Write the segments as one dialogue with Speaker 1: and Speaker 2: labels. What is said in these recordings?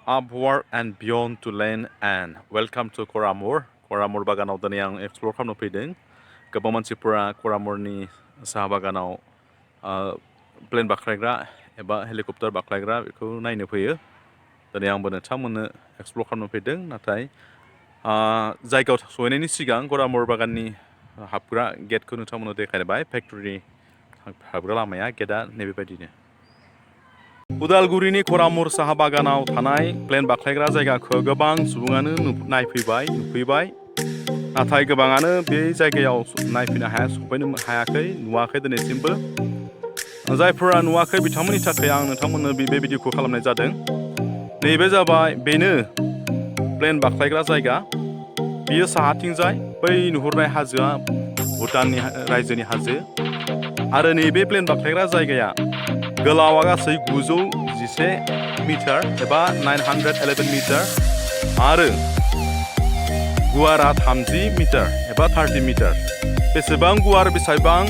Speaker 1: upward and beyond to land and welcome to Koramor. Koramor बागानाव दिनै आं explore खालामनो फैदों। गोबां मानसिफोरा Koramorनि साहा बागानाव प्लेन बाख्लायग्रा एबा हेलिकप्टार बाख्लायग्रा बेखौ नायनो फैयो। दिनै आंबो नोंथांमोननो एक्सप्लर खालामनो फैदों। नाथाय जायगायाव सहैनायनि सिगां Koramor बागाननि हाबग्रा गेटखौ नोंथांमोननो देखायबाय। फेक्टरिनि हाबग्रा लामाया गेटआ नैबेबायदिनो। उदालगुरिनि Koramor साहा बागानाव थानाय प्लेन बाख्लायग्रा जायगाखौ गोबां सुबुङानो नुफैबाय। नाथाय गोबाङानो बे जायगायाव नायफैनो सफैनो हायाखै, नुवाखै दिनैसिमबो। जायफोरा नुवाखै बिथांमोननि थाखाय आं नोंथांमोननो बे भिडिअखौ खालामनाय जादों। नैबे जाबाय बेनो प्लेन बाख्लायग्रा जायगा। बियो साहाथिंजाय बै नुहुरनाय हाजोआ भुटाननि रायजोनि हाजो। आरो नैबे प्लेन बाख्लायग्रा जायगाया गोलावा गासै 911 मिटार एबा 911 मिटार आरो गुवारा 30 मिटार एबा 30 मिटार। बेसेबां गुवार बेसेबां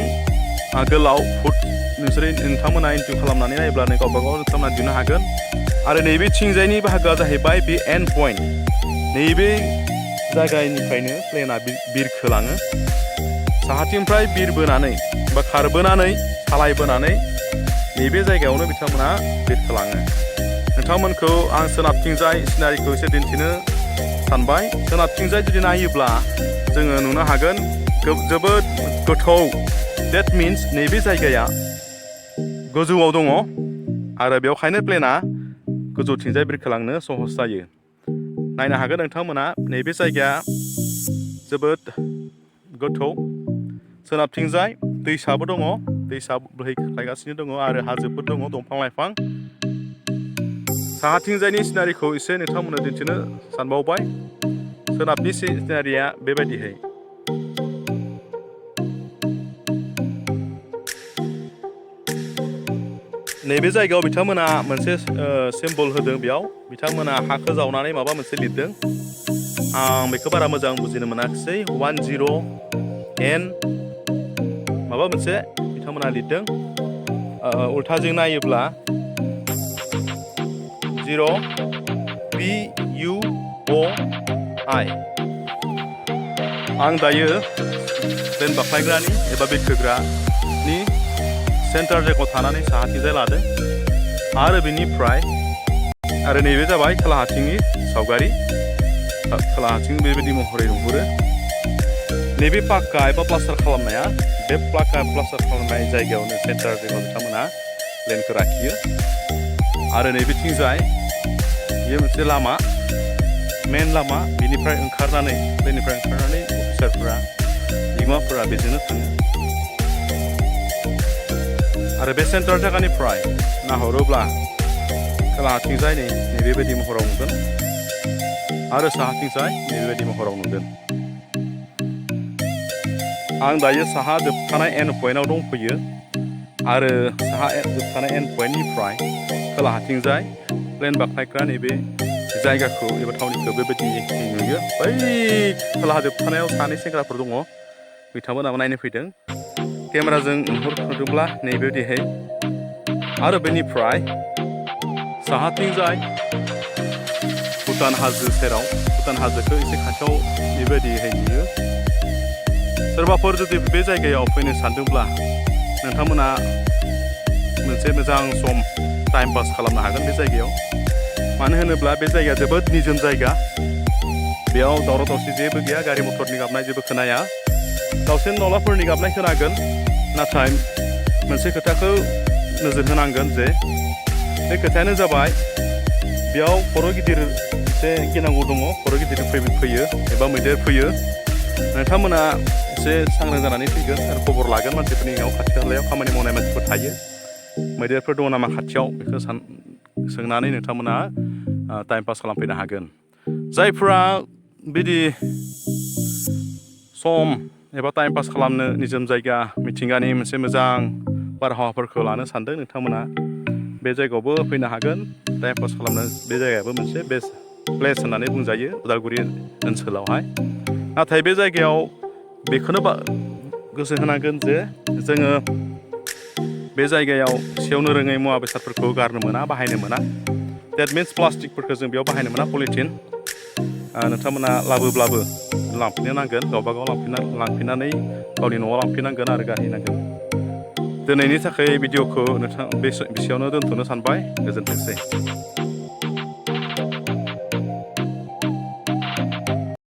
Speaker 1: गोलाव फुट नोंथांमोना इन्टु खालामनानै नायोब्लानो गावबा गाव नोंथांमोना दिहुननो हागोन। आरो नैबे थिंजायनि बाहागोआ जाहैबाय बे एन्ड पइन्ट। नैबे जायगानिफ्रायनो प्लेनआ बिरखोलाङो। साहाथिंनिफ्राय बिरबोनानै बा खारबोनानै सालायबोनानै नैबे जायगायावनो बिथांमोना बिरखोलाङो। नोंथांमोनखौ आं सोनाबथिंजाय सिनारिखौ एसे दिन्थिनो सानबाय। सोनाबथिंजाय जुदि नायोब्ला जोङो नुनो हागोन जोबोद गोथौ। देट मिन्स नैबे जायगाया गोजौआव दङ आरो बेवहायनो प्लेनआ गोजौथिंजाय बिरखोलांनो सहस जायो। नायनो हागोन नोंथांमोना नैबे जायगाया जोबोद गोथौ। सोनाबथिंजाय दैसाबो दङ, दैसा बोहैख्लायगासिनो दङ आरो हाजोफोर दङ, दंफां लाइफां। साहाथिंजायनि सिनारिखौ एसे नोंथांमोननो दिन्थिनो सानबावबाय। सोनाबनि सिनारिया बेबायदिहाय। नैबे जायगायाव बिथांमोना मोनसे सिम्बल होदों। बेयाव बिथांमोना हाखौ जावनानै माबा मोनसे लिरदों। आं बेखौ बारा मोजां बुजिनो मोनाखिसै। 10N माबा मोनसे बिथांमोना लिरदों। उल्थाजों नायोब्ला 0PUOI। आं दायो प्लेन बाख्लायग्रानि एबा बिरखोग्रानि सेन्टार जायगायाव थानानै साहाथिंजाय लादों आरो बेनिफ्राय आरो नैबे जाबाय खोलाहाथिंनि सावगारि। खोलाहाथिं बेबायदि महरै नुहुरो। नैबे पाक्का एबा प्लास्टार खालामनाया बे पाक्का प्लास्टार खालामनाय जायगायावनो सेन्टार जायगायाव बिथांमोना प्लेनखौ लाखियो। आरो नैबेथिंजाय बेयो मोनसे लामा, मेन लामा। बेनिफ्राय ओंखारनानै अफिसारफोरा बिगोमाफोरा बेजोंनो थाङो। आरो बे सेन्टार जायगानिफ्राय नाहरोब्ला खोलाहाथिंजाय नैबेबायदि महराव नुगोन आरो साहाथिंजाय नैबेबायदि महराव नुगोन। आं दायो साहा जोबथानाय एन्ड पइन्टआव दंफैयो आरो साहा जोबथानाय एन्ड पइन्टनिफ्राय खोलाहाथिंजाय प्लेन बाख्लायग्रा नैबे जायगाखौ एबा थावनिखौ बेबायदि नुयो। बै खोलाहा जोबथानायाव सानै सेंग्राफोर दङ, बिथांमोनाबो नायनो फैदों। केमेराजों नुहुरदोंब्ला नैबेबायदिहाय। आरो बेनिफ्राय साहाथिंजाय भुटान हाजो सेराव, भुटान हाजोखौ एसे खाथियाव बेबायदिहाय नुयो। सोरबाफोर जुदि बे जायगायाव फैनो सानदोंब्ला नोंथांमोना मोनसे मोजां सम टाइम पास खालामनो हागोन बे जायगायाव। मानो होनोब्ला बे जायगाया जोबोद निजोम जायगा। बेयाव दावराव दावसि जेबो गैया, गारि मटरनि गाबनाय जेबो खोनाया। दाउसिन दाउलाफोरनि गाबनाय खोनागोन। नाथाय मोनसे खोथाखौ नोजोर होनांगोन जे बे खोथायानो जाबाय बेयाव खर' गिदिर एसे गिनांगौ दङ। खर' गिदिर फैयो एबा मैदेर फैयो। नोंथांमोना एसे सांग्रां जानानै फैगोन आरो खबर लागोन। मानसिफोरनि खाथि खालायाव खामानि मावनाय मानसिफोर थायो। मैदेरफोर दङ नामा खाथियाव बेखौ सोंनानै नोंथांमोना टाइम पास खालामफैनो हागोन। जायफ्रा बिदि सम एबा टाइम पास खालामनो निजोम जायगा, मिथिंगानि मोनसे मोजां बारहावाफोरखौ लानो सानदों, नोंथांमोना बे जायगायावबो फैनो हागोन। टाइम पास खालामनो बे जायगायाबो मोनसे बेस्ट प्लेस होननानै बुंजायो उदालगुरि ओनसोलावहाय। नाथाय बे जायगायाव बेखौनो गोसो होनांगोन जे जोङो बे जायगायाव सेवनो रोङै मुवा बेसादफोरखौ गारनो मोना, बाहायनो मोना। That means प्लास्टिकफोरखौ जों बेयाव बाहायनो मोना पलिथिन नोंथांमोना लाबोब्लाबो लांफिननो नांगोन गावबागाव लांफिननानै गावनि न'आव लांफिननांगोन आरो गारहैनांगोन दिनैनि थाखाय भिडिअखौ नोंथां बेसेयावनो दोनथ'नो सानबाय गोजोनथोंसै